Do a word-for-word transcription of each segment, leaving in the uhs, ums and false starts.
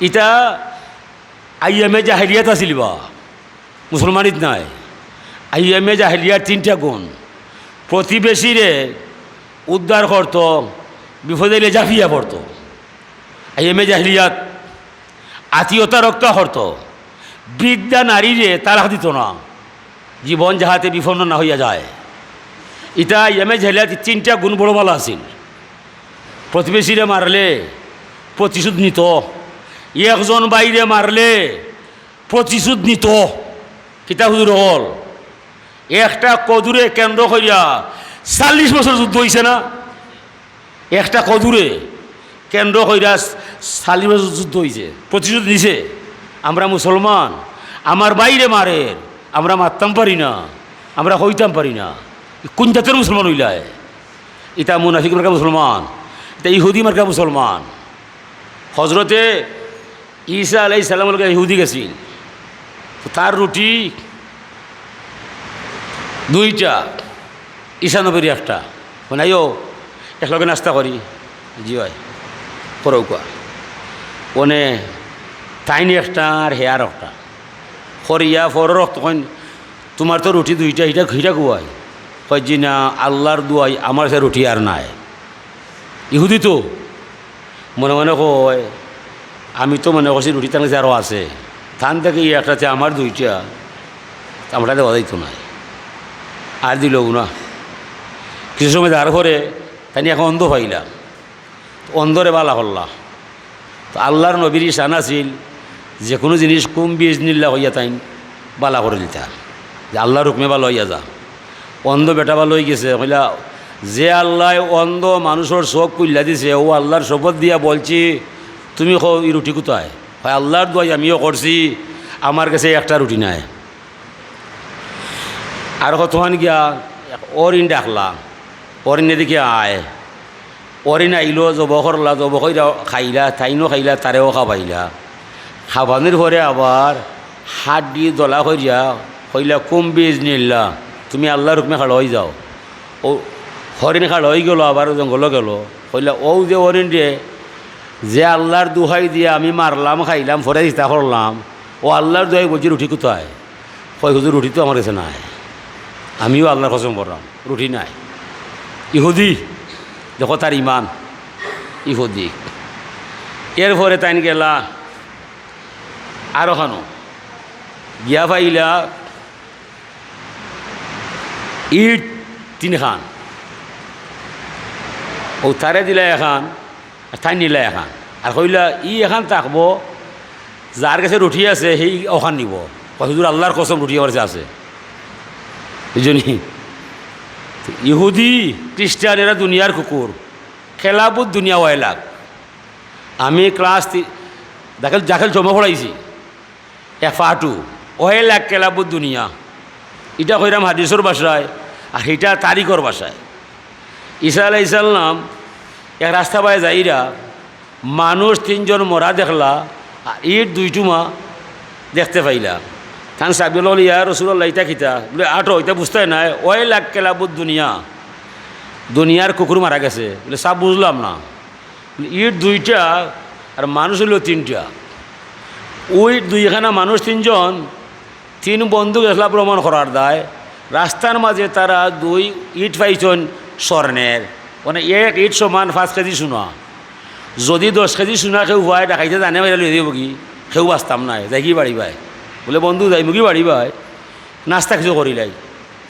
ইতা আইয়ামে জাহেলিয়াত আছিল বা, মুসলমানিত নায়। আইয়ামে জাহেলিয়ার তিনটা গুণ। প্রতিবেশীরে উদ্ধার করতো, বিপদে আইলে ঝাঁপিয়া পড়তো। আইয়ামে জাহেলিয়াত আত্মীয়তা রক্ষা করতো, বৃদ্ধা নারীরে তালাক দিতো না, জীবন যাহাতে বিপন্ন না হইয়া যায়। ইতা আইয়ামে জাহেলিয়াত তিনটা গুণ বড় ভালা আছিল। প্রতিবেশীরে মারলে প্রতিশোধ নিতো, একজন ভাইরে মারলে প্রতিশোধ নিতো। কিতা হুজুর অকল, একটা কদুরে কেন্দ্র করিয়া চল্লিশ বছর যুদ্ধ অইছে না? একটা কদুরে কেন্দ্র করিয়া চল্লিশ বছর যুদ্ধ অইছে, প্রতিশোধ নিছে। আমরা মুসলমান, আমার ভাইরে মারের, আমরা মারতাম পারি না, আমরা কইতাম পারি না। কোন জাতের মুসলমান অইলায়? ইতা মুনাফিক মার্কা মুসলমান, ইতা ইহুদি মার্কা মুসলমান। হজরতে ঈসা আলাইহিস সালামর লগে ইহুদি গেছিল, তো তার রুটি দুইটা, ঈসা নবীর একটা। মানে, "আইও, একলগে নাস্তা করি।" "জি অয়, করউক্কা।" অনে তাইন একটা আর হে আর একটা। করিয়া পরর অক্ত কইন, "তুমার তো রুটি দুইটা, ইটা, ইটা কুয়াই?" কয়, "জি না, আল্লার দুয়াই, আমার সে রুটি আর নাই।" ইহুদি তো মনে মনে কয়, "আমি তো মনে করছি রুটি তান কাছে আরো আছে, তান থাকি ই একটাতে আমার দুইটা, আমারে দেওয়া যাইতো নায়।" আর দিলউ না। কিছু সময় যাওয়ার পরে তাইন এক অন্ধ পাইলা, অন্ধরে বালা করলা। তো আল্লার নবীর শান আছিল, যে কুনু জিনিস কুম বিইজনিল্লাহ কইয়া তাইন বালা করি দিতা, যে আল্লার হুকমে বালা অইয়া যা। অন্ধ বেটা বালা অইগেছে, কইলা, "যে আল্লায় অন্ধ মানুষর চউখ খুলিয়া দিছে, অউ আল্লার শপথ দিয়া বলছি, তুমি কও, ই রুটি কুথায়?" কয়, "আল্লার দুয়াই আমিও করছি, আমার গেছে একটা রুটি নাই।" আর কতখান গিয়া এক হরিণ ডাকলা, হরিণে দেখি আয়। হরিণ আইলো, জবো করলা, জবো কইরা খাইলা, তাইনও খাইলা, তারেও খাবাইলা। খাবানির পরে আবার হাড্ডি দলা করিয়া কইলা, "কুম বিইজনিল্লাহ, তুমি আল্লার হুকমে খাড়া অই যাও।" অউ হরিণ খাড়া অইগেলো, আবার জঙ্গলো গেলো। কইলা, "অউ যে হরিণরে, যে আল্লার দুহাই দিয়া আমি মারলাম, খাইলাম, পরে চিন্তা করলাম, অউ আল্লার দুহাই বলছি, রুটি কুথায়?" কয়, "হুজুর, রুটি তো আমার গেছে নাই, আমিও আল্লার কসম করলাম, রুটি নাই।" ইহুদি, দেখো তার ইমান, ইহুদি। এরপরে তাইন গেলা আরো খানো, গিয়া পাইলা ইট তিনখান, অউ তারে দিলা এখান, আর তাইন নিলা এখান, আর কইলা, "ই এখান থাকবো, যার গেছে রুটি আছে, হে অখান নিবো।" কয়, "হুজুর, আল্লার কসম, রুটি আমার গেছে আছে।" বুঝছনি? ইহুদি, খ্রিস্টান, এরা দুনিয়ার কুকুর। খেলাবুদ দুনিয়া ওয়াইলাক। আমি ক্লাস তি-, দাখিল, দাখিল জমা পড়াইছি। এফ টু, ওহে লাগ কেলাবুদ দুনিয়া। ইটা কইরাম হাদিসর ভাষায়, আর হিটা তারিখর ভাষায়। ঈসা আলাইহিস সালাম এক রাস্তা বায় যাইরা মানুষ তিনজন মরা দেখলা, আর ইট দুই টুমা দেখতে পাইলা। তান সাহাবী বলে, "ইয়া রাসূলুল্লাহ, ইটা কিতা?" বলে, "আটো, ইটা বুঝতায় নায়, ওহে লাগ কেলাবুদ দুনিয়া, দুনিয়ার কুকুর মারা গেছে।" বলে, "সাব, বুঝলাম না।" ইট দুইটা আর মানুষ অইলো তিনটা। ওই দুইখানা মানুষ তিনজন, তিন বন্ধু গেছলা ভ্রমণ করার দায়। রাস্তার মাঝে তারা দুই ইট পাইছইন স্বর্ণের, মানে এক ইট সমান পাঁচ কেজি সোনা। যদি দশ কেজি সোনা কেউ পায়, ডাকাইতে জানে মাইরা লই যাইবোগি, কেউ বাঁচতাম নায়, যাইগি বাড়ি বায়। বলে, "বন্ধু, যাইমুগি বাড়ি বায়, নাস্তা কিছু করিলাই।"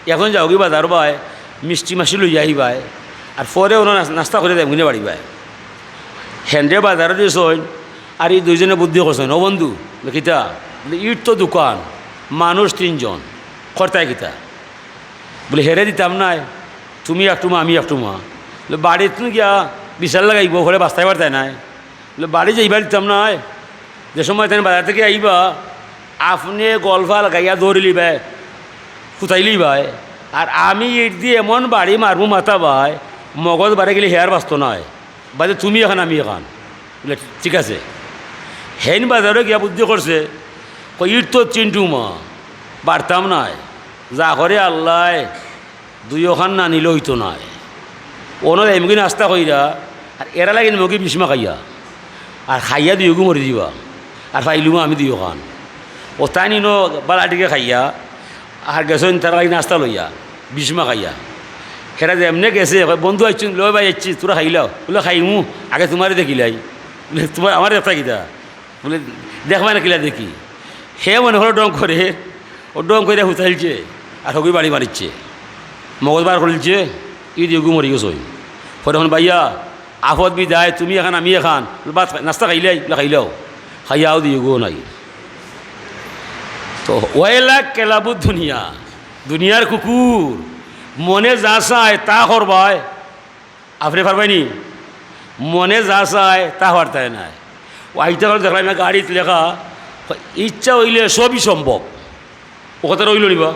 এখন যাওগি বাজার বায়, মিষ্টি মাসি লইয়া আইবায়, আর পরে অনো নাস-, নাস্তা করি যাইমুগি নে বাড়ি বায়। হেনরে বাজারো দিছইন, আর ই দুইজনে বুদ্ধি করছইন, "ও বন্ধু, বলে, কিতা?" বলে, "ইট তো দুইখান, মানুষ তিনজন, করতায় কিতা?" বলে, "হেরে দিতাম নায়, তুমি এক টুমা, আমি এক টুমা।" বলে, "বাড়িত নু গিয়া বিচার লাগাইবো, ঘরে বাঁচতায় পারতায় নায়।" বলে, "বাড়ি যাইবার দিতাম নায়, যে সময় তাইন বাজার থাকি আইবা, আপনে গলফা লাগাইয়া দৌড়িলিবায়, কুতাইলিবায়, আর আমি ইট দি এমন বাড়ি মারমু মাথা বায়, মগজ বারে গেলে হে আর বাঁচতো নায়, বাদে তুমি এখান, আমি এখান।" বলে, "ঠিক আছে।" হেইন বাজারো গিয়া বুদ্ধি করছে, কয়, "ইট তো তিন টুমা, পারতাম নায়, যা করে আল্লায়, দুইওখান না নিলে অইতো নায়। অনো যাইমুগি নাস্তা কইরা, আর এরা লাগি নিমুগি বিষ মাখাইয়া, আর খাইয়া দুইওগু মরি দিবা।" আর পাইলুম আমি দুইও খান। ও তাইন ইনো বালা টিকে খাইয়া, আর গেছইন তারার লাগি নাস্তা লইয়া, বিষ মাখাইয়া। হেরা যেমনে গেছে, কয়, "বন্ধু আইছইন, লয় ভাই আইছি, তোরা খাইলাও।" বুলে, "খাইমু, আগে তুমারে দেখিলাই।" বুলে, "তুমার, আমারে দেখতায় কিতা?" বুলে, "দেখবায় না কিলা দেখি।" হে মনে করো ঢং করে, ও ঢং করে হুতাইলছে, আর হগুই বাড়ি মারিচ্ছে। মগজ বার করিলছে, ই দিগু মরি গেছইন। পরে অখন ভাইয়া, আপদ বিদায়, তুমি এখান, আমি এখান। বুলে, "ভাত খাই-, নাস্তা খাইলাই?" বুলে, "খাইলাও।" খাইয়াও দিগু নাই। তো ওয়াইলাক কেলাবুদ দুনিয়া, দুনিয়ার কুকুর, মনে যা চায় তা করবায়। আপনে পারবায়নি? মনে যা চায় তা পারতায় নায়। ও আইতে করে দেখলাম এক গাড়িত লেখা, "ইচ্ছা অইলে সবই সম্ভব।" ও কথা রইল নি বা?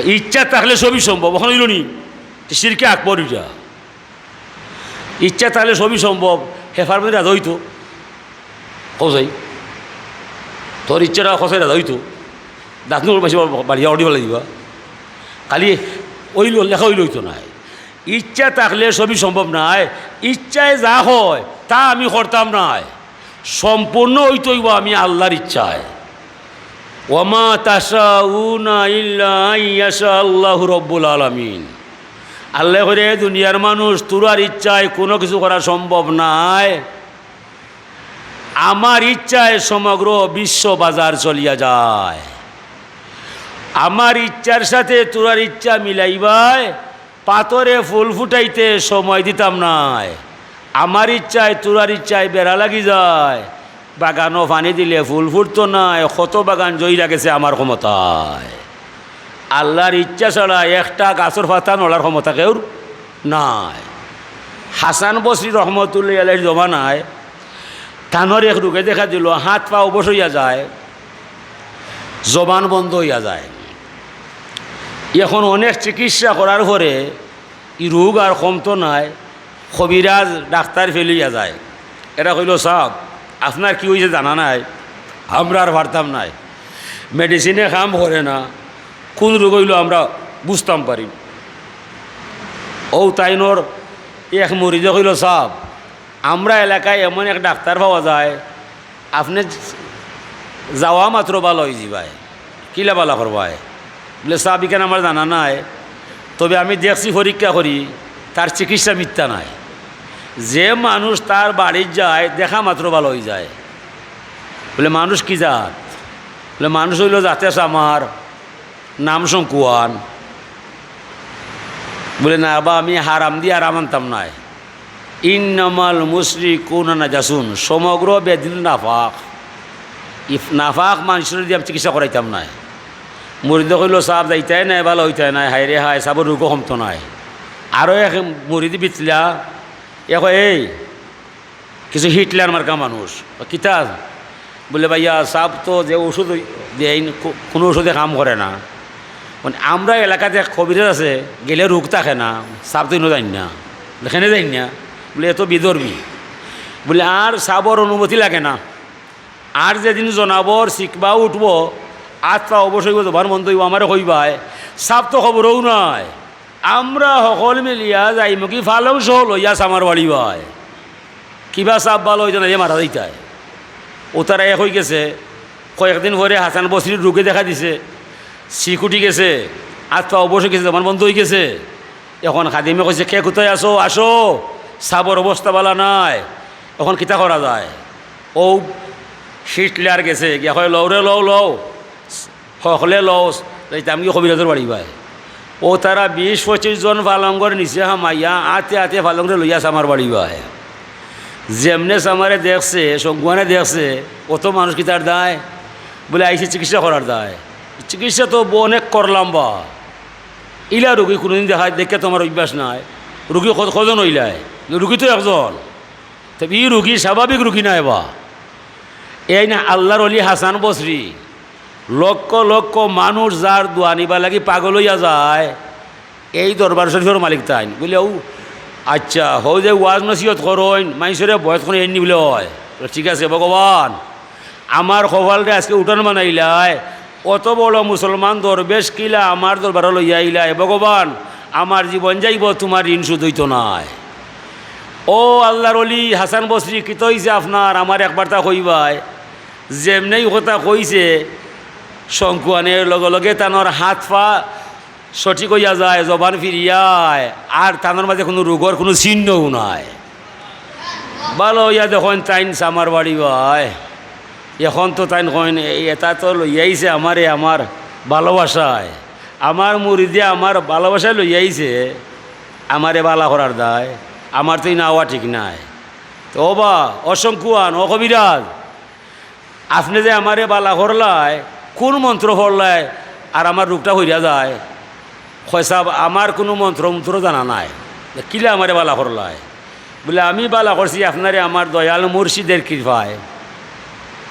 "ইচ্ছা থাকলে সবই সম্ভব", ওখানে অইল নি? তো শিরকে আকবর ইটা। ইচ্ছা থাকলে সবই সম্ভব, হে পারবে রাজা অইতো। কও যাই, তোর ইচ্ছাটা কষাই রাজা অইতো। দাঁত নুর বেশি বাড়িয়া অডি ফেলাই দিবা। খালি অইল, লেখা অইল অইতো নায়। ইচ্ছা থাকলে সবই সম্ভব নায়। ইচ্ছায় যা হয়, তা আমি করতাম নায়। সম্পূর্ণ অইতো অইবো আমি আল্লাহর ইচ্ছায়। "ওয়ামা তাশাউনা ইল্লা আন ইয়াশা আল্লাহু রব্বুল আলামিন।" আল্লায় কইরা, "এ দুনিয়ার মানুষ, তোরার ইচ্ছায় কুনু কিছু করা সম্ভব নায়। আমার ইচ্ছায় সমগ্র বিশ্ব বাজার চলিয়া যায়। আমার ইচ্ছার সাথে তোরার ইচ্ছা মিলাইবায় পাথরে ফুল ফুটাইতে সময় দিতাম নায়। আমার ইচ্ছায় তোরার ইচ্ছায় বেড়া লাগি যায়, বাগানো পানি দিলে ফুল ফুটতো নায়, কত বাগান জইরা গেছে আমার ক্ষমতায়।" আল্লাহর ইচ্ছা ছাড়া একটা গাছর পাতা নড়ার ক্ষমতা কেউর নাই। হাসান বসরি রহমতুল্লাহ আলাইহির জমানায় তানর এক রোগে দেখা দিল, হাত পা অবশ অইয়া যায়, জবান বন্ধ অইয়া যায়। এখন অনেক চিকিৎসা করার পরে ই রোগ আর কমতো নায়, কবিরাজ ডাক্তার ফেলিয়া যায়। এরা কইল, "সাব, আপনার কি অইছে জানা নাই, আমরা আর পারতাম নায়, মেডিসিনে কাম করে না, কুন রোগ অইল আমরা বুঝতাম পারি।" অউ তাইনর এক মুরিদে কইল, "সাব, আমরা এলাকায় এমন এক ডাক্তার পাওয়া যায়, আপনে যাওয়া মাত্র বালা অইযিবায়।" "কিলা বালা করবায়?" বুলে, "সাব, ইখান আমার জানা নাই, তবে আমি দেখছি পরীক্ষা করি, তার চিকিৎসা মিথ্যা নাই। যে মানুষ তার বাড়িত যায়, দেখা মাত্র বালা অইযায়।" বুলে, "মানুষ কি জাত?" বুলে, "মানুষ অইল জাতে চামার, নাম শঙ্কুয়ান।" বুলে, "না বা, আমি হারাম দি আরাম আনতাম নায়।" "ইন্নামাল মুশরিকুনা নাজাসুন", সমগ্র বেদিন নাফাক। ইফ-, নাফাক মানষরে দি আমি চিকিৎসা করাইতাম নায়। মুরিদে কইল, "সাব, যাইতায় নায়, বালা অইতায় নায়, হায় রে হায়, সাবর রোগও কমতো নায়।" আরো এক মুরিদ বিতলা, এ কয়, "এই, কিছু হিটলার মার্কা মানুষ।" "কিতা?" বুলে, "ভাইয়া, সাব তো যে ওষুধ দেইন, কো-, কুনু ওষুধে কাম করে না। মানে, আমরা এলাকাত এক কবিরাজ আছে, গেলে রোগ থাকে না, সাব তো ইনো যাইন না।" বুলে, "কেনে যাইন না?" বুলে, "এত বিধর্মী।" বুলে, "আর সাবর অনুমতি লাগে না। আর যেদিন জনাবর শিকবা উঠবো, আত পা অবশ অইবো, জবান বন্ধ অইবো, আমারে কইবায়, সাব তো খবরও নাই।" আমরা হকল মিলিয়া যাইমুগি ফালং সহ লইয়া চামার বাড়িবায়। কিবা সাব বালা অইতো নায়, এ মারা যাইতায়। অউ তারা এক অইগেছে। কয়েকদিন পরে হাসান বসরির রোগে দেখা দিছে, শিক উঠি গেছে, আত পা অবশ অইগেছে, জবান বন্ধ অইগেছে। এখন খাদিমে কইছে, "কে কুথায় আছো? আসো, সাবর অবস্থা বালা নায়।" এখন কিতা করা যায়? অউ হিটলার গেছে, গিয়া কয়, "লও রে, লও, লও।" হকলে লও, যাইতামগি কবিরাজর বাড়িবায়। অউ তারা বিশ পঁচিশ জন ফালংগর নিচে হামাইয়া আতে আতে ফালংরে লইয়া চামার বাড়িবায়। যেমনে চামারে দেখছে, শঙ্কুয়ানে দেখছে, অত মানুষ কিতার দায়? বুলে, "আইছি চিকিৎসা করার দায়।" "চিকিৎসা তো ব-, অনেক করলাম বা। ইলা রুগী কুনুদিন দেখা, দেখিয়া তো আমার অভ্যাস নাই। রুগী ক-, কয়জন অইলায়?" "রুগী তো একজন।" "তে ই রুগী স্বাভাবিক রুগী নায় বা।" এই না আল্লাহর অলি হাসান বসরি, লক্ষ লক্ষ মানুষ যার দোয়া নিবার লাগি পাগল অইয়া যায়, এই দরবার শরীফর মালিক তাইন। বুলে, "ও আচ্ছা, হউ যে ওয়াজ নসিহত করইন, মাইনষরে বয়ত করইন, এমনি বুলে অয়।" বুলে, "ঠিক আছে ভগবান, আমার কপালরে আজকে উঠান বানাইলায়, অত বড় মুসলমান দরবেশ কিলা আমার দরবারো লইয়া আইলায়, ভগবান, আমার জীবন যাইবো, তুমার ঋণ শোধ অইতো নায়।" ও আল্লাহর অলি হাসান বসরি, কিতা অইছে আপনার? আমারে একবারতা কইবায়। যেমনেউ কথা কইছে, শঙ্কুয়ানের লগে লগে তানর হাত পা সঠিক অইয়া যায়, জবান ফিরিয়ায়, আর তানর মাঝে কুনু রোগর কুনু চিহ্নও নাই। ভালা অইয়া দেখইন তাইন আমার বাড়ি বায়। এখন তো তাইন কইন, "এ-, এটা তো লইয়াইছে আমারে আমার ভালোবাসায়, আমার মুরিদে আমার ভালোবাসায় লইয়াইছে, আমারে ভালা করার দায়, আমার তো ইনা অওয়া ঠিক নায়।" তো ও বা, ও শঙ্কুয়ান, ও কবিরাজ, আপনে যে আমারে ভালা করলায়, কুন মন্ত্র পড়লায় আর আমার রোগটা হইরা যায়? কয়, "সাব, আমার কুনু মন্ত্র মন্ত্র জানা নাই, কিলা আমারে ভালা করলায়?" বলে, "আমি ভালা করছি আপনারে আমার দয়াল মুর্শিদের কৃপায়।"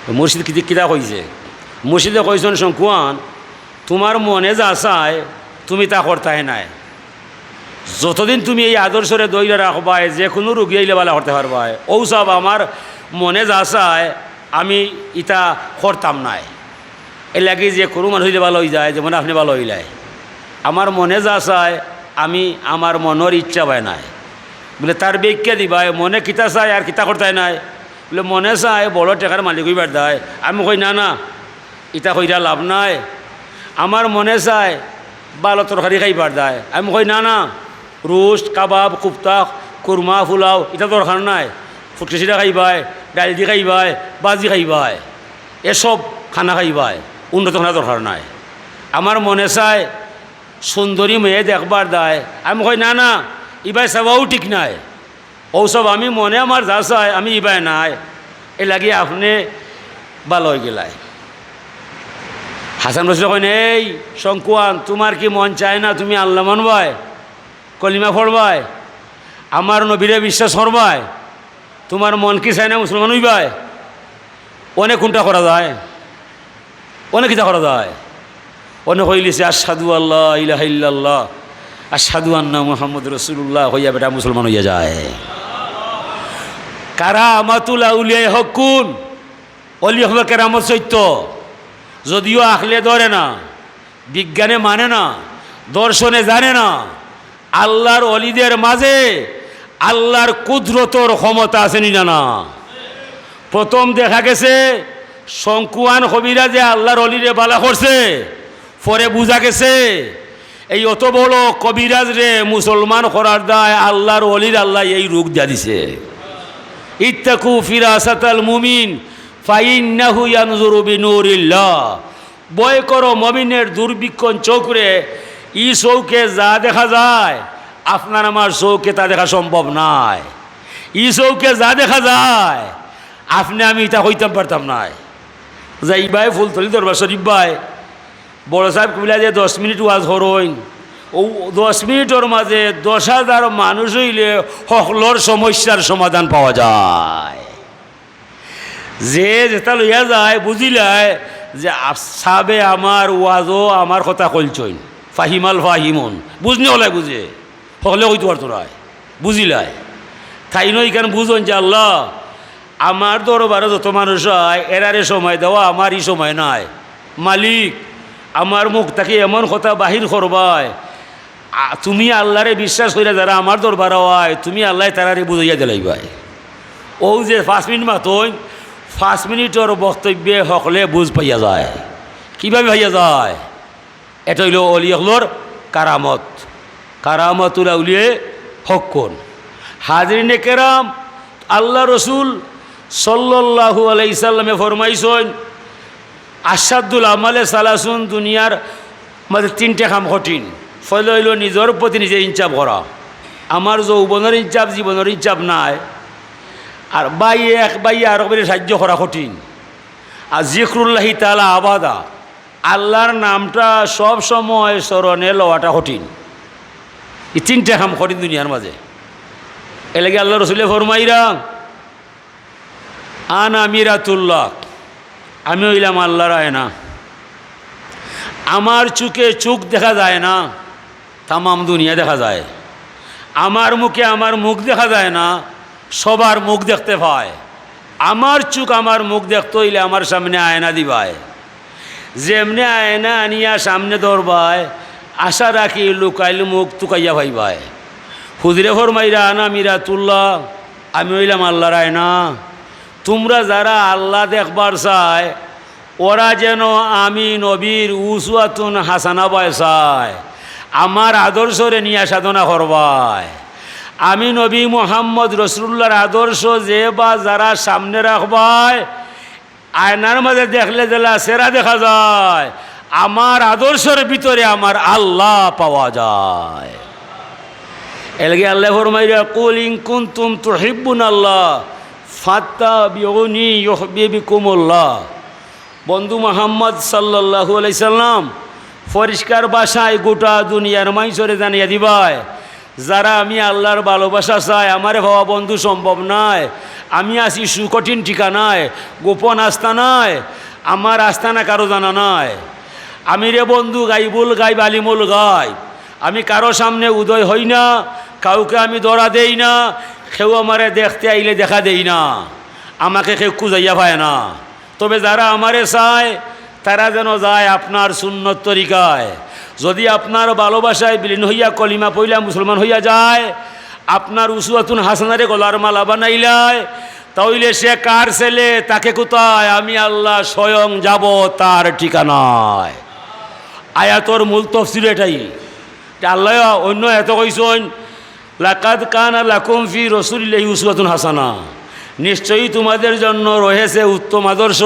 মুর্শিদ কিতা, কিতা কইছে? মুর্শিদে কইছইন, "শঙ্কুয়ান, তুমার মনে যা চায়, তুমি তা করতায় নায়।" যতদিন তুমি এই আদর্শরে ধইরা রাখবায়, যে কুনু রুগী আইলে ভালা করতে পারবায়। অউ সাব আমার মনে যা চায়, আমি ইতা করতাম নায়। এর লাগি যে কুনু মানুষ অইলে ভালা অইযায়, যেমন আপনে ভালা অইলায়। আমার মনে যা চায়, আমি আমার মনর ইচ্ছা বায় নায়। বলে, "তার ব্যাখ্যা দিবায়, মনে কিতা চায় আর কিতা করতায় নায়?" বলে, "মনে চায় বড় টেকার মালিক অইবার দায়।" আমি কই, "না, না, ইতা কইরা লাভ নাই। আমার মনে চায় ভালা তরকারি খাইবার দায়।" আমি কই, "না, না, রোস্ট, কাবাব, কুফতা, কুরমা, ফুলাও, ইতা দরকার নাই। ফুটকিসিরা খাইবায়, ডাইল দি খাইবায়, বাজি খাইবায়, এসব খানা খাইবায়, উন্নত খানা দরকার নাই। আমার মনে চায় সুন্দরী মেয়ে দেখবার দায়।" আমি কই, "না, না, ইবায় চাওয়াও ঠিক নায়।" অউ সাব আমি মনে আমার যা চায়, আমি ইবায় নায়, এর লাগি আপনে ভালা অইগেলায়। হাসান বসরি কইন, "এই শঙ্কুয়ান, তুমার কি মন চায় না তুমি আল্লাহ মানবায়, কলিমা পড়বায়, আমার নবীরে বিশ্বাস করবায়? তুমার মন কি চায় না মুসলমান অইবায়?" অনে কুনটা করা যায়? অনে কিতা করা যায়? অনে কইলিছে, "আশহাদু আল্লা ইলাহা ইল্লাল্লাহ, আশহাদু আন্না মুহাম্মদ রাসূলুল্লাহ" কইয়া বেটা মুসলমান অইয়া যায়। কারামাতুল আউলিয়া হক্কুন, অলি অকলর কেরামত সত্য, যদিও আখলে ধরে না, বিজ্ঞানে মানে না, দর্শনে জানে না, আল্লাহর অলিদের মাঝে আল্লাহর কুদরতর ক্ষমতা আছে নি না? না। প্রথম দেখা গেছে শঙ্কুয়ান কবিরাজে আল্লাহর অলিরে ভালা করছে, পরে বুঝা গেছে এই অত বড় কবিরাজরে মুসলমান করার দায় আল্লাহর অলির আল্লাহ এই রোগ দিয়া দিছে। ইত্তাকু ফিরাসাতাল মুমিন ফাইন্নাহু ইয়ানজুরু বিনুরিল্লাহ। ভয় করো মমিনের দুর্বীক্ষণ চোখরে, ই চউখে যা দেখা যায়, আপনার আমার চউখে তা দেখা সম্ভব নায়। ই চউখে যা দেখা যায়, আপনে আমি ইতা কইতাম পারতাম নায়। যাইবায় ফুলতলি দরবার শরীফ বায়, বড় সাব কিবলা যে দশ মিনিট ওয়াজ করইন, অউ দশ মিনিটর মাঝে দশ হাজার মানুষ অইলে হকলর সমস্যার সমাধান পাওয়া যায়। যে যেটা লইয়া যায়, বুঝিলায় যে আ-, সাবে আমার ওয়াজও আমার কথা কইলছইন। ফাহিমাল ফাহিমুন, বুঝনে অলায় বুঝে, হকলে কইতো পারতো নায়, বুঝিলায়। তাইনও ইখান বুঝইন যে আল্লাহ, আমার দরবারো যত মানুষ আয়, এরারে সময় দেওয়া আমার ই সময় নায়। মালিক, আমার মুখ থাকি এমন কথা বাহির করবায়, আ, তুমি আল্লাহরে বিশ্বাস কইরা যারা আমার দরবারো আয়, তুমি আল্লায় তারারে বুঝাইয়া দিলাইবায়। অউ যে পাঁচ মিনিট মাতইন, পাঁচ মিনিটর বক্তব্যে হকলে বুঝ পাইয়া যায়। কিভাবে পাইয়া যায়? এটা অইলো অলি অকলর কারামত, কারামাতুল আউলিয়া হক্কুন। হাজিরিনে কেরাম, আল্লাহ রসুল সাল্লাল্লাহু আলাইহি সাল্লামে ফরমাইছইন, "আশাদ্দুল আমালে সালাসুন", দুনিয়ার মাঝে তিনটা কাম কঠিন। পয়লা অইলো নিজর প্রতি নিজে ইনসাফ করা, আমার যৌবনর ইনসাফ, জীবনর ইনসাফ নাই। আর ভাইয়ে এক ভাইয়ে আরক ভাইরে সাহায্য করা কঠিন। আর জিক্রুল্লাহি তাআলা আবাদা, আল্লাহর নামটা সব সময় স্মরণে লওয়াটা কঠিন। ই তিনটা কাম কঠিন দুনিয়ার মাঝে। এর লাগি আল্লাহ রসুলে ফরমাইরা, "আনা মিরাতুল্লাহ", আমি অইলাম আল্লাহর আয়না। আমার চউখে চউখ দেখা যায় না, তামাম দুনিয়া দেখা যায়। আমার মুখে আমার মুখ দেখা যায় না, সবার মুখ দেখতে পায়। আমার চউখ আমার মুখ দেখতে অইলে আমার সামনে আয়না দিবায়। যেমনে আয়না আনিয়া সামনে ধরবায়, আশা রাখি লুকাইল মুখ তুকাইয়া পাইবায়। হুজুরে ফরমাইরা, "আনা মিরাতুল্লাহ", আমি অইলাম আল্লার আয়না। তুমরা যারা আল্লা দেখবার চায়, ওরা যেন আমি নবীর উসওয়াতুন হাসানা বায় চায়, আমার আদর্শরে নিয়া সাধনা করবায়। আমি নবী মুহাম্মদ রসুলুল্লাহর আদর্শ যে বা যারা সামনে রাখবায়, আয়নার মাঝে দেখলে যেলা চেহারা দেখা যায়, আমার আদর্শর ভিতরে আমার আল্লা পাওয়া যায়। এরলাগি আল্লায় ফরমাইরা, "কুল ইন কুনতুম তুহিব্বুনাল্লাহ ফাত্তাবিউনি ইউহবিবকুমুল্লাহ।" বন্ধু মুহাম্মদ সাল্লাল্লাহু আলাইহি সাল্লাম, পরিষ্কার ভাষায় গোটা দুনিয়ার মাইনষরে জানাইয়া দিবায়, যারা আমি আল্লার ভালোবাসা চায়, আমারে পাওয়া বন্ধু সম্ভব নায়। আমি আছি সুকঠিন ঠিকানায়, গোপন আস্তানায়। আমার আস্তানা কারো জানা নাই। আমি রে বন্ধু গাইবুল গাইব, আলিমুল গাইব। আমি কারো সামনে উদয় হই না, কাউকে আমি ধরা দেই না, কেউ আমারে দেখতে আইলে দেখা দেই না, আমাকে কেউ খুঁজাইয়া পায় না। তবে যারা আমারে চায়, তারা যেন যায় আপনার সুন্নত তরিকায়। যদি আপনার ভালোবাসায় বিলীন হইয়া কলিমা পইলা মুসলমান হইয়া যায়, আপনার উসওয়াতুন হাসানারে গলার মালা বানাইলায়, তাইলে সে কার ছেলে, তাকে কোথায়? আমি আল্লা স্বয়ং যাব তার ঠিকানায়। আয়াতর মূল তফসির এটাই। আল্লায় অন্য আয়াতো কইছইন, "লাকাদ কানা লাকুম ফি রাসূলিল্লাহি উসওয়াতুন হাসানা।" নিশ্চয়ই তোমাদের জন্য রয়েছে উত্তম আদর্শ।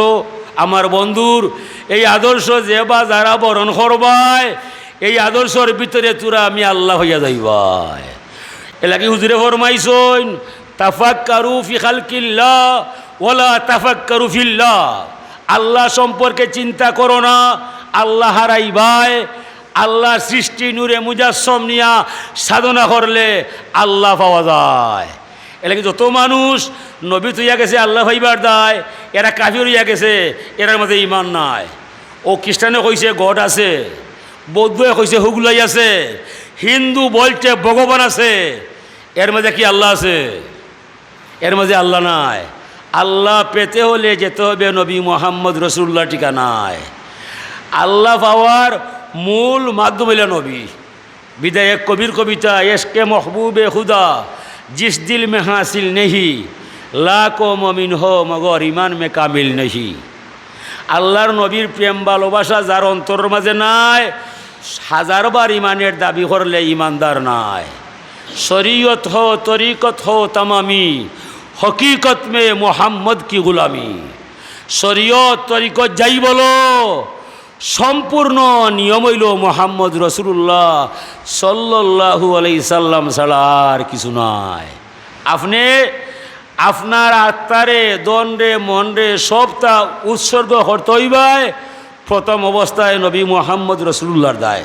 আমার বন্ধুর এই আদর্শ যে বা যারা বরণ করবায়, এই আদর্শর ভিতরে তোরা আমি আল্লা হইয়া যাইবায়। এরলাগি হুজুরে ফরমাইছইন, "তাফাক্কারু ফি খালকিল্লাহ ওয়ালা তাফাক্কারু ফিল্লাহ।" আল্লা সম্পর্কে চিন্তা করো না, আল্লা হারাইবায়। আল্লার সৃষ্টি নূরে মুজাসসম নিয়া সাধনা করলে আল্লা পাওয়া যায়। এরলাগি যত মানুষ নবী থইয়া গেছে আল্লা পাইবার দায়, এরা কাফির অইয়া গেছে, এরার মাঝে ইমান নাই। অউ খ্রিস্টানে কইছে গড আছে, বৌদ্ধয়ে কইছে হুগলাই আছে, হিন্দু বলছে ভগবান আছে, এর মাঝে কি আল্লা আছে? এর মাঝে আল্লা নাই। আল্লা পেতে হলে যেতে হবে নবী মুহাম্মদ রসুলুল্লাহর ঠিকানায়। আল্লা পাওয়ার মূল মাধ্যম অইলা নবী। বিদায় এক কবির কবিতা, "এশকে মহবুবে খুদা জিস দিল মে হাসিল নেহি, লাখো মমিন হো মগর ইমান মে কামিল নেহি।" আল্লার নবীর প্রেম ভালোবাসা যার অন্তরর মাঝে নাই, হাজারবার ইমানের দাবি করলে ইমানদার নায়। শরীয়ত হো, তরিকত হো তামামি, হকিকত মে মোহাম্মদ কি গুলামি। শরীয়ত, তরিকত যাই বলো, সম্পূর্ণ নিয়ম অইলো মোহাম্মদ রসুলুল্লাহ সাল্লাল্লাহু আলাইহি সাল্লাম ছাড়া আর কিছু নাই। আপনে আপনার আত্মারে, ধনরে, মনরে, সবটা উৎসর্গ করতে অইবায় প্রথম অবস্থায় নবী মুহাম্মদ রসুলুল্লাহর দায়।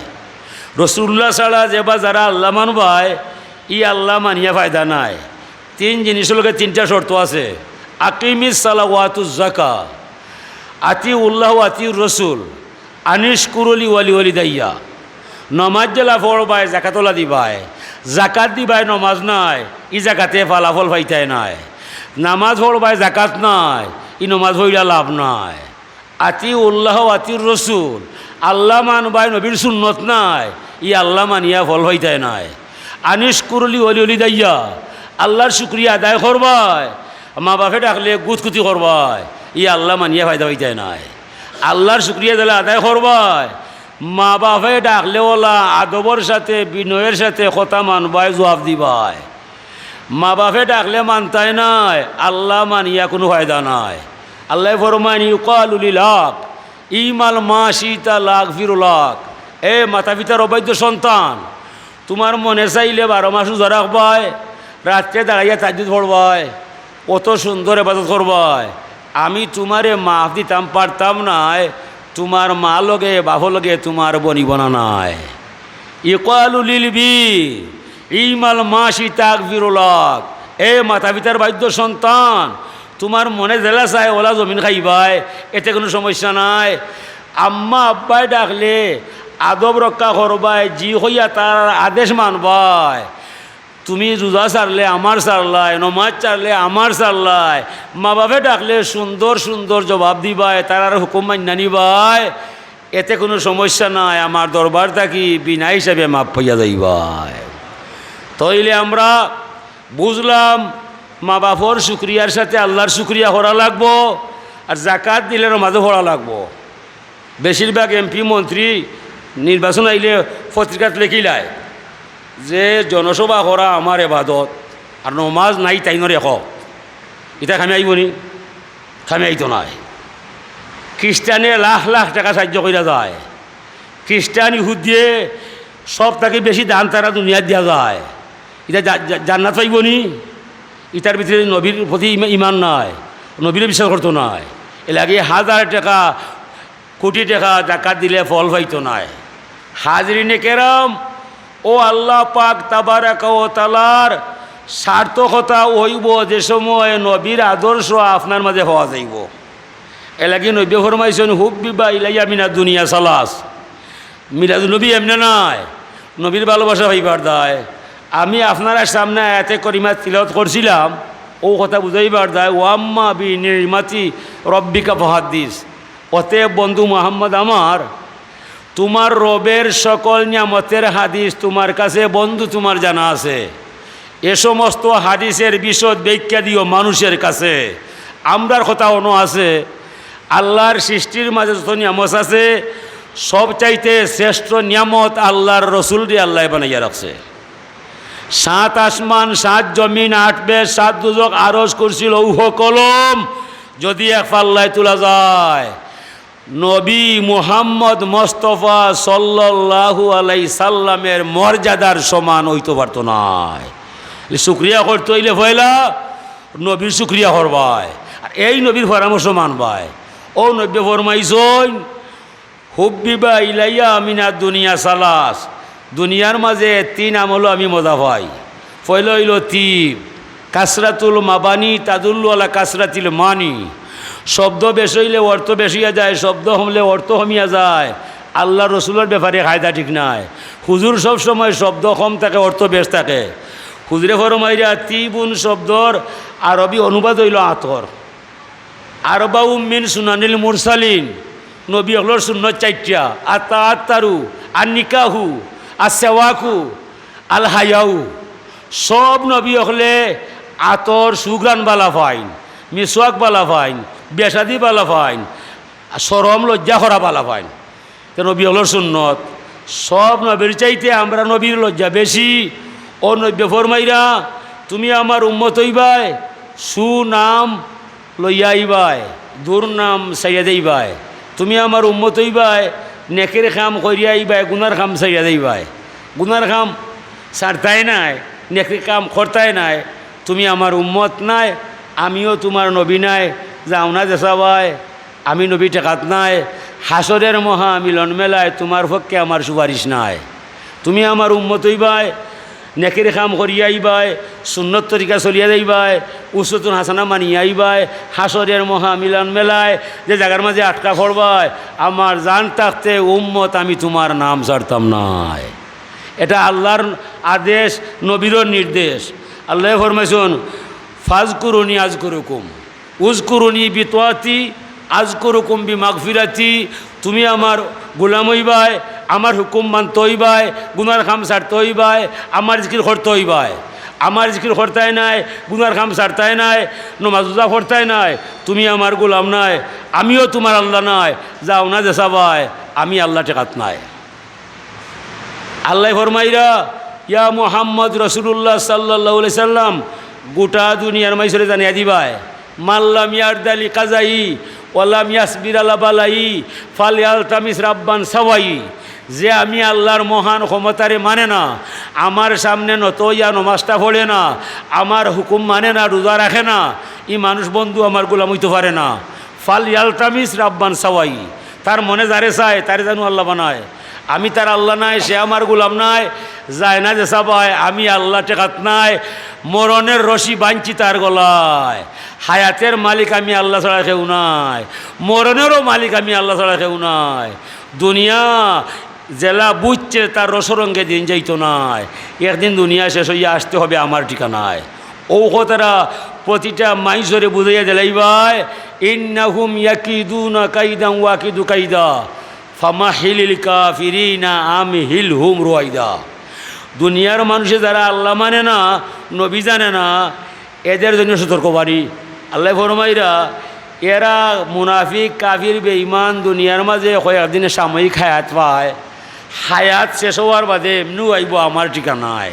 রসুলুল্লাহ ছাড়া যে বা যারা আল্লা মানবায়, ই আল্লা মানিয়া ফায়দা নাই। তিন জিনিসর লগে তিনটা শর্ত আছে। আকিমিস সালাহ ওয়া আতুজ জাকা, আতিউল্লাহ ওয়া আতিউর রসুল, আনিশকুরু লি ওয়ালি ওয়ালিদাইয়া। নমাজ যেলা পড়বায়, জাকাত ওলা দিবায়। জাকাত দিবায়, নমাজ নাই, ই জাকাতে ফালাফল পাইতায় নায়। নমাজ পড়বায়, জাকাত নাই, ই নমাজ পড়িয়া লাভ নাই। আতিউল্লাহ ওয়া আতিউর রসুল, আল্লা মানবায়, নবীর সুন্নত নাই, ই আল্লা মানিয়া ফল পাইতায় নায়। আনিশকুরু লি ওয়ালি ওয়ালিদাইয়া, আল্লার শুকরিয়া আদায় করবায়, মা বাপে ডাকলে গুতগুতি করবায়, ই আল্লা মানিয়া ফায়দা পাইতায় নায়। আল্লার শুকরিয়া যেলা আদায় করবায়, মা বাপে ডাকলে ওলা আদবর সাথে, বিনয়ের সাথে কথা মানবায়, জুয়াব দিবায়। মা বাপে ডাকলে মানতায় নায়, আল্লা মানিয়া কুনু ফায়দা নাই। আল্লায় ফরমাইন, "ইউকালু লিল হক, ইমাল মা শিতা লাগফিরু লাক।" এ মাতা পিতার অবাধ্য সন্তান, তুমার মনে চাইলে বারো মাস রুজা রাখবায়, রাত্রে দাঁড়াইয়া তাহাজ্জুদ পড়বায়, অত সুন্দর ইবাদত করবায়, আমি তুমারে মাফ দিতাম পারতাম নায়, তুমার মা লগে বাফর লগে তুমার বনিবনা নাই। ইকালু লিল বি, ইমাল মাসি তাকবিরুলাক। এ মাতা পিতার বাধ্য সন্তান, তুমার মনে যেলা চায় ওলা জমিন খাইবায়, এতে কুনু সমস্যা নাই। আম্মা আব্বায় ডাকলে আদব রক্ষা করবায়, জি কইয়া তার আদেশ মানবায়। তুমি রুজা ছাড়লে আমার ছাড়লায়, নমাজ ছাড়লে আমার ছাড়লায়, মা বাপে ডাকলে সুন্দর সুন্দর জবাব দিবায়, তারার হুকুম মাইন্না নিবায়, এতে কুনু সমস্যা নাই, আমার দরবার থাকি বিনা হিসাবে মাফ পাইয়া যাইবায়। তাইলে আমরা বুঝলাম, মা বাপর শুকরিয়ার সাথে আল্লার শুকরিয়া করা লাগবো, আর জাকাত দিলে নমাজও পড়া লাগবো। বেশিরভাগ এমপি মন্ত্রী নির্বাচন আইলে পত্রিকাত লেখিলায় যে জনসভা করা আমার এবাদত, আর নমাজ নাই তাইনর এখ। ইতা কামে আইবো নি? কামে আইতো নায়। খ্রিস্টানে লাখ লাখ টেকা সাহায্য কইরা যায়, খ্রিস্টান ইহুদিয়ে সব থাকি বেশি দান তারা দুনিয়াত দিয়া যায়। ইতা জা-, জা-, জান্নাত পাইবো নি? ইতার ভিতরে নবীর প্রতি ইমা-, ইমান নাই, নবীরে বিশ্বাস করতো নায়। এর লাগি হাজার টেকা, কোটি টেকা জাকাত দিলে ফল পাইতো নায়। হাজিরিনে কেরাম, ও আল্লাহ পাক তাবারাকা ও তালার সার্থকতা অইবো যে সময় নবীর আদর্শ আপনার মাঝে পাওয়া যাইবো। এর লাগি নবী ফরমাইছইন, "হুব্বিবা ইলাইয়া মিনা দুনিয়া সালাস।" মিলাদুন নবী এমনে নায়, নবীর ভালোবাসা পাইবার দায়। আমি আপনারার সামনে আয়াতে করিমা তিলাওয়াত করছিলাম, ও কথা বুঝাইবার দায়, "ওয়া আম্মা বি নিমাতি রব্বিকা ফাহাদ্দিস।" অতএব বন্ধু মোহাম্মদ আমার, তোমার রবের সকল নিয়ামতের হাদিস তোমার কাছে বন্ধু তোমার জানা আছে। এ সমস্ত হাদিসের বিশদ ব্যাখ্যা দিও মানুষের কাছে। আমরার কথা অনো আছে, আল্লার সৃষ্টির মাঝে যত নিয়ামত আছে, সবচাইতে শ্রেষ্ঠ নিয়ামত আল্লার রসুলরে আল্লায় বানাইয়া রাখছে। সাত আসমান, সাত জমিন, আট বেহেশত, সাত দুজখ, আরশ, কুরসি, লৌহ, কলম যদি এক পাল্লায় তুলা যায়, নবী মুহাম্মদ মোস্তফা সাল্লাল্লাহু আলাইহি সাল্লামের মর্যাদার সমান অইতো পারতো নায়। শুকরিয়া করতে অইলে পয়লা নবীর শুকরিয়া করবায়, আর এই নবীর পরামর্শ মানবায়। ও নবী ফরমাইছইন, "হুব্বিবা ইলাইয়া মিনা দুনিয়া সালাস।" দুনিয়ার মাঝে তিন আমলো আমি মজা পাই। পয়লা অইলো তিব, কাসরাতুল মাবানি তাদুল্লু আলা কাসরাতিল মানি। শব্দ বেশ অইলে অর্থ বেশ অইয়া যায়, শব্দ কমলে অর্থ কমিয়া যায়। আল্লার রসুলর ব্যাপারে কায়দা ঠিক নায়। হুজুর সব সময় শব্দ কম থাকে, অর্থ বেশ থাকে। হুজুরে ফরমাইরা, তিবুন শব্দর আরবি অনুবাদ অইলো আতর। আরবাউ মিন সুনানিল মুরসালিন, নবী অকলর সুন্নত চাইরটা, আত্তা আত্তারু, আর নিকাহু, আর সেওয়াকু, আল হায়াউ। সব নবী অকলে আতর সুঘ্রাণ বালা পাইন, মিসওয়াক বালা পাইন, বিয়া শাদি বালা পাইন, আর শরম লজ্জা করা বালা পাইন। তে নবী অকলর সুন্নত, সব নবীর চাইতে আমরা নবীর লজ্জা বেশি। ও নবী ফরমাইরা, "তুমি আমার উম্মত অইবায়, সুনাম লইয়া আইবায়, দুর্নাম ছাড়িয়া যাইবায়। তুমি আমার উম্মত অইবায়, নেকির কাম করিয়া আইবায়, গুনার কাম ছাড়িয়া যাইবায়। গুনার কাম ছাড়তায় নায়, নেকির কাম করতায় নায়। তুমি আমার উম্মত নায়, আমিও তোমার নবী নায়, যাও না যেছা বায়।" আমি নবী ঠেকাত নায়, হাশরের মহা মিলন মেলায় তোমার পক্ষে আমার সুপারিশ নাই। তুমি আমার উম্মত অইবায়, নেকির কাম করিয়া আইবায়, সুন্নত তরিকা চলিয়া যাইবায়, উসওয়াতুন হাসানা মানিয়া আইবায়, হাশরের মহা মিলন মেলায় যে জাগার মাঝে আটকা পড়বায়, আমার জান থাকতে উম্মত আমি তোমার নাম ছাড়তাম নায়। এটা আল্লার আদেশ, নবীরও নির্দেশ। আল্লায় ফরমাইছইন, "ফাজকুরুনি আজকুরুকুম।" উজকুরুনি বিতাআতি আজকুরুকুম বিমাগফিরাতি, তুমি আমার গোলাম অইবায়, আমার হুকুম মানতে অইবায়, গুনার কাম ছাড়তে অইবায়, আমার জিকির করতে অইবায়। আমার জিকির করতায় নায়, গুনার কাম ছাড়তায় নায়, নমাজ রোজা করতায় নায়, তুমি আমার গোলাম নায়, আমিও তোমার আল্লাহ নায়, যাও না যেছা বায়, আমি আল্লাহ ঠেকাত নায়। আল্লায় ফরমাইরা, ইয়া মুহাম্মদ রাসূলুল্লাহ সাল্লাল্লাহু আলাইহি সাল্লাম, গোটা দুনিয়ার মাইনষরে জানাইয়া দিবায়, "মান লাম ইয়ারদা লিকাযাই ওয়া লাম ইয়াসবির আলা বালাই ফালইয়ালতামিস রাব্বান সাওয়াই।" যে আমি আল্লার মহান ক্ষমতারে মানে না, আমার সামনে নত অইয়া নমাজটা পড়ে না, আমার হুকুম মানে না, রোজা রাখে না, ই মানুষ বন্ধু আমার গোলাম অইতো পারে না। "ফালইয়ালতামিস রাব্বান সাওয়াই।" তার মনে যারে চায়, তারে জানু আল্লাহ বানায়। আমি তার আল্লাহ নায়, সে আমার গোলাম নায়, যায় না যেছা বায়, আমি আল্লাহ ঠেকাত নায়। মরণের রশি বানছি তার গলায়। হায়াতের মালিক আমি আল্লাহ ছাড়া কেউ নাই, মরণেরও মালিক আমি আল্লাহ ছাড়া কেউ নাই। দুনিয়া যেলা বুঝছে, তার রসরঙ্গে দিন যাইতো নায়। একদিন দুনিয়া শেষ অইয়া আসতে হবে আমার ঠিকানায়। অউ কথাটা প্রতিটা মাইনষরে বুঝাইয়া দিলাইবায়, "ইন্নাহুম ইয়াকিদুনা কাইদান ওয়া আকিদু কাইদা, ফামাহিলিল কাফিরিনা আমহিলহুম রুয়াইদা।" দুনিয়ার মানষে যারা আল্লাহ মানে না, নবী জানে না, এদের জন্য সতর্কবাণী। আল্লায় ফরমাইরা, এরা মুনাফিক, কাফির, বেঈমান দুনিয়ার মাঝে কয়েকদিনে সাময়িক হায়াত পায়, হায়াত শেষ হওয়ার বাদে এমনেউ আইবো আমার ঠিকানায়,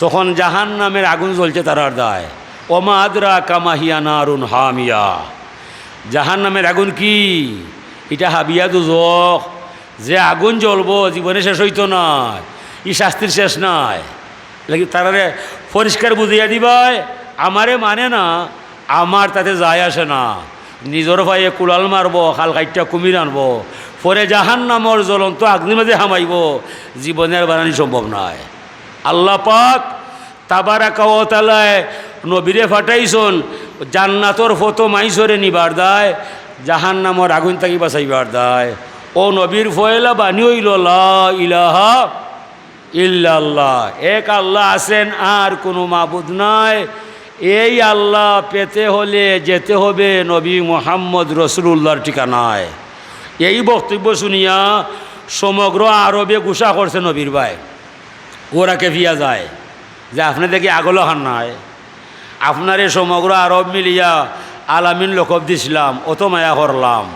তখন জাহান্নামের আগুন জ্বলছে তারার দায়। ওমা আদরাকা মা হিয়া নারুন হামিয়া। জাহান্নামের আগুন কি? ইটা হাবিয়া দুজখ। যে আগুন জ্বলবো, জীবনে শেষ অইতো নায়, ই শাস্তির শেষ নাই। লেকিন তারারে পরিষ্কার বুঝাইয়া দিবায়, আমারে মানে না, আমার তাতে যায় আসে না। নিজর পায়ে কুড়াল মারবো, খাল কাইট্টা কুমির আনবো, পরে জাহান্নামর জ্বলন্ত আগ্নির মাঝে হামাইবো, জীবনে আর বারানি সম্ভব নায়। আল্লাহ পাক তাবারাকা ওয়া তাআলায় নবীরে পাঠাইছন জান্নাতর ফতো মাইনষরে নিবার দায়, জাহান্নামর আগুন থাকি বাঁচাইবার দায়। অউ নবীর পয়লা বাণী অইলো, লা ইলাহা ইল্লাল্লাহ, এক আল্লাহ আছেন, আর কুনু মাবুদ নাই। এই আল্লাহ পেতে হলে যেতে হবে নবী মুহাম্মদ রসুলুল্লাহর ঠিকানায়। এই বক্তব্য শুনিয়া সমগ্র আরবে গুসা করছে নবীর বায়। ওরা খেপিয়া যায় যে, "আপনে দেখি আগলো খান নাই, আপনারে সমগ্র আরব মিলিয়া আলামিন লকব দিছলাম, অত মায়া করলাম,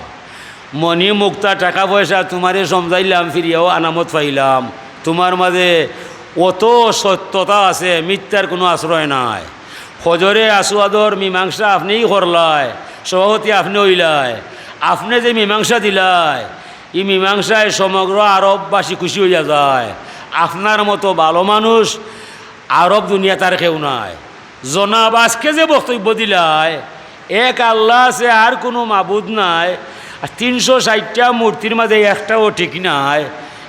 মণি মুক্তা টাকা পয়সা তুমারে সমজাইলাম, ফিরিয়াও আমানত পাইলাম, তুমার মাঝে অত সত্যতা আছে, মিথ্যার কুনু আশ্রয় নাই। হজরে আসওয়াদর মীমাংসা আপনেই করলায়, সভাপতি আপনে অইলায়, আপনে যে মীমাংসা দিলায়, ই মীমাংসায় সমগ্র আরববাসী খুশি অইয়া যায়। আপনার মতো ভালো মানুষ আরব দুনিয়াত আর কেউ নাই। জনাব, আজকে যে বক্তব্য দিলায়, এক আল্লাহ আছে, আর কুনু মাবুদ নাই, আর তিনশো ষাইটটা মূর্তির মাঝে একটাও ঠিক নাই,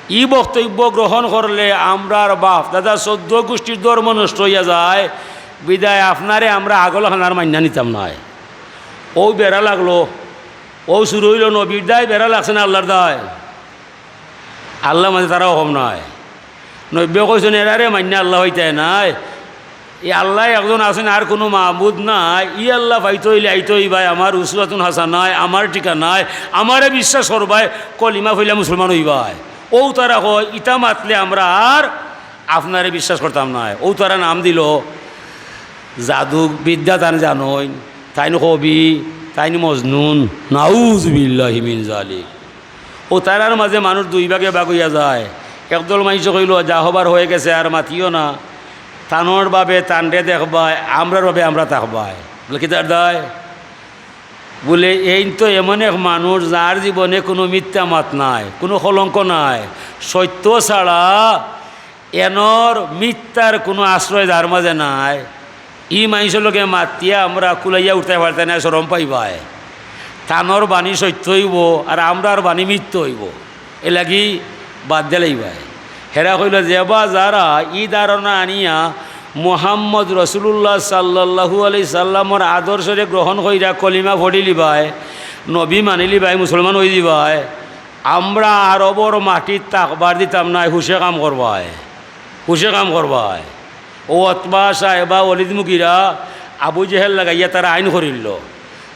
ই বক্তব্য গ্রহণ করলে আমরার বাপ দাদা চৌদ্দ গুষ্টির ধর্ম নষ্ট অইয়া যায়। বিদায় আপনারে আমরা আগল খানার মাইন্না নিতাম নায়।" অউ বেড়া লাগলো, অউ শুরু অইলো, নবীর দায় বেড়া লাগছে না আল্লাহর দায়? আল্লাহ মাঝে তারাও কম নায়। নবীয়ে কইছন, "এরারে মাইন্না আল্লাহ অইতায় নায়। ই আল্লাহ একজন আছেন, আর কুনু মাবুদ নাই। ই আল্লাহ পাইতো অইলে আইতো অইবায় আমার উসওয়াতুন হাসানায়, আমার ঠিকানায়, আমারে বিশ্বাস করবায়, কলিমা পড়িলা মুসলমান অইবায়।" অউ তারা কয়, "ইতা মাতলে আমরা আর আপনারে বিশ্বাস করতাম নায়।" অউ তারা নাম দিলো জাদু বিদ্যা, তান জানইন, তাইন কবি, তাইন মজনুন, নাউজুবিল্লাহি মিন জালিক। অউ তারার মাঝে মানুষ দুই ভাগে ভাগ অইয়া যায়। একদল মাইনষে কইলো, "যা হবার হয়ে গেছে, আর মাতিও না।" তানর ভাবে তানরে দেখবায়, আমরার ভাবে আমরা থাকবায়। বুলে, "কিতার দায়?" বুলে, "এইন তো এমন এক মানুষ, যার জীবনে কুনু মিথ্যা মাত নাই, কুনু কলঙ্ক নাই, সত্য ছাড়া এনর মিথ্যার কুনু আশ্রয় যার মাঝে নাই, ই মাইনষর লগে মাতিয়া আমরা কুলাইয়া উঠতায় পারতায় নায়, শরম পাইবায়। তানর বাণী সত্য অইবো, আর আমরার বাণী মিথ্যা অইবো, এরলাগি বাদ দিলাইবায়।" হেরা কইলো, "যেবা যারা ই ধারণা আনিয়া মুহাম্মদ রসুলুল্লাহ সাল্লাল্লাহু আলাইহি সাল্লামর আদর্শরে গ্রহণ কইরা কলিমা পড়িলিবায়, নবী মানিলিবায়, মুসলমান অইযিবায়, আমরা আরবর মাটিত থাকবার দিতাম নায়, হুশে কাম করবায়, হুশে কাম করবায়।" অউ উতবা, শায়বা, ওলিদ মুগিরা, আবু জেহেল লাগাইয়া তারা আইন করিলো,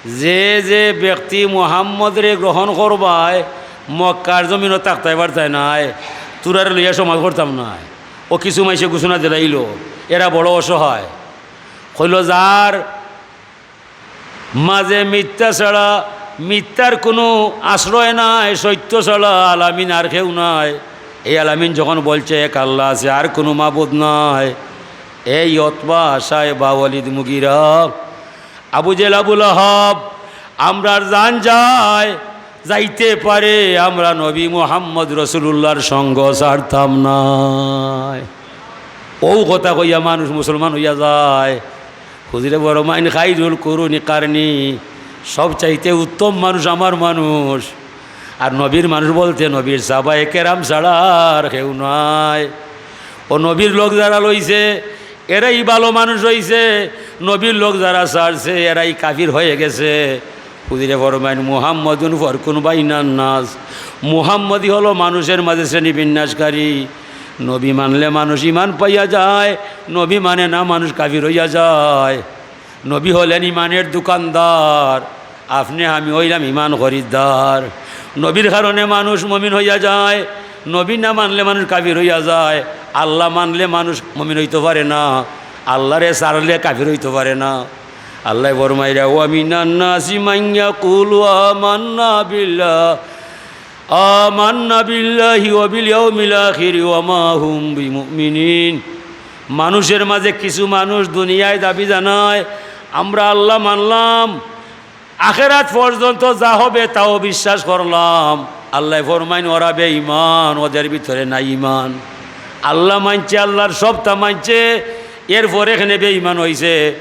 যে যে ব্যক্তি মুহাম্মদরে গ্রহণ করবায়, মক্কার জমিনো থাকতায় পারতায় নায়, তুরারে লইয়া সমাজ করতাম নায়। অউ কিছু মাইনষে ঘোষণা দিলাইলো, এরা বড় অসহায়। কইলো, যার মাঝে মিথ্যা ছাড়া, মিথ্যার কুনু আশ্রয় নাই, সত্য ছাড়া আলামিন আর কেউ নাই। এই আলামিন যখন বলছে এক আল্লাহ আছে, আর কুনু মাবুদ নাই, এই উতবা, শায়বা, ওলিদ মুগিরা, আবু জেহেল, আবু লাহাব, আমরার জান যায়, যাইতে পারে, আমরা নবী মুহাম্মদ রসুলুল্লাহর সঙ্গ ছাড়তাম নায়। অউ কথা কইয়া মানুষ মুসলমান অইয়া যায়। হুজুরে ফরমাইন, "খাইরুল কুরুনি কারনি", সব চাইতে উত্তম মানুষ আমার মানুষ। আর নবীর মানুষ বলতে নবীর সাহাবায়ে কেরাম ছাড়া আর কেউ নাই। অউ নবীর লগ যারা লইছে, এরাই ভালো মানুষ অইছে। নবীর লগ যারা ছাড়ছে, এরাই কাফির হয়ে গেছে। হুজুরে ফরমাইন, "মুহাম্মাদুন ফারকুন বাইনান নাস", মুহাম্মদই হলো মানুষের মাঝে শ্রেণী বিন্যাসকারী। নবী মানলে মানুষ ইমান পাইয়া যায়, নবী মানে না মানুষ কাফির অইয়া যায়। নবী হলেন ইমানের দোকানদার, আপনে আমি অইলাম ইমান খরিদ্দার। নবীর কারণে মানুষ মমিন অইয়া যায়, নবী না মানলে মানুষ কাফির অইয়া যায়, আল্লাহ মানলে মানুষ মমিন অইতো পারে না। আল্লারে ছাড়লে কাফির অইতো পারে না। আল্লায় ফরমাইরা, "ওয়া মিনান নাসি মান ইয়াকুলু আমান্না বিল্লাহ, আমান্না বিল্লাহি ওয়া বিল ইয়াউমিল আখিরি ওয়া মা হুম বিমুমিনিন।" মানুষের মাঝে কিছু মানুষ দুনিয়ায় দাবি জানায়, "আমরা আল্লাহ মানলাম, আখেরাত পর্যন্ত যা হবে তাও বিশ্বাস করলাম।" আল্লায় ফরমাইন, "ওরা বেঈমান, ওদের ভিতরে নাই ঈমান।" আল্লাহ মানছে, আল্লাহর সবটা মানছে, এরপরে কেনে বেঈমান অইছে।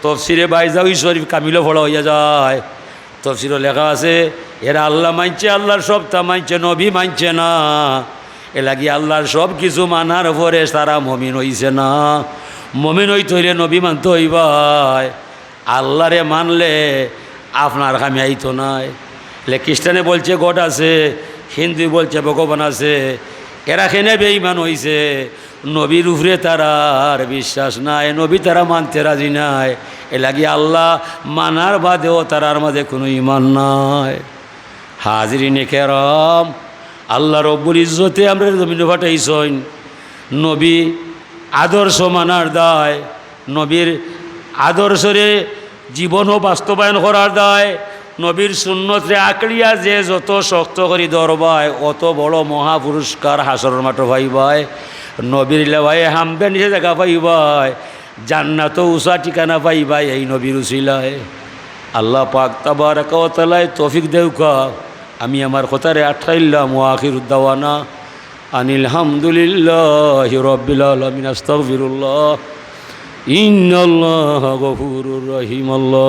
তফসিরে বাইজাউই শরীফ কামিলো পড়া অইয়া যায়, তফসিরো লেখা আছে, এরা আল্লাহ মানছে, আল্লাহর সবটা মানছে, নবী মানছে না। এরলাগি আল্লাহর সব কিছু মানার পরে তারা মমিন অইছে না। মমিন অইতে অইলে নবী মানতে অইবায়। আল্লারে মানলে আপনার কামে আইতো নায়। এলে খ্রিস্টানে বলছে God আছে, হিন্দু বলছে ভগবান আছে, এরা কেনে বেঈমান অইছে? নবীর উপরে তারার বিশ্বাস নাই, নবী তারা মানতে রাজি নায়। এরলাগি আল্লাহ মানার বাদেও তারার মাঝে কুনু ঈমান নাই। হাজিরিনে কেরাম, আল্লাহ রব্বুল ইজ্জতে আমরারে জমিনো পাঠাইছইন, নবী আদর্শ মানার দায়, নবীর আদর্শরে জীবনও বাস্তবায়ন করার দায়, নবীর সুন্নতরে আঁকড়িয়া যে যত শক্ত করি ধরবায়, অত বড় মহাপুরস্কার হাশরর মাঠো পাইবায়। নবীর লেওয়ায়ে হামদে নিচে জাগা পাইবায়, জান্নাতো উচা ঠিকানা পাইবায় এই নবীর উসিলায়। আল্লাহ পাক তাবারাকা ওয়া তাআলায় তৌফিক দেউকা। আমি আমার কথারে আটকাইলাম। ওয়া আখিরু দাওয়ানা আনিল হামদুলিল্লাহি রাব্বিল আলামিন। আস্তাগফিরুল্লাহ। ইন্নাল্লাহা গফুরুর রহিম। আল্লাহ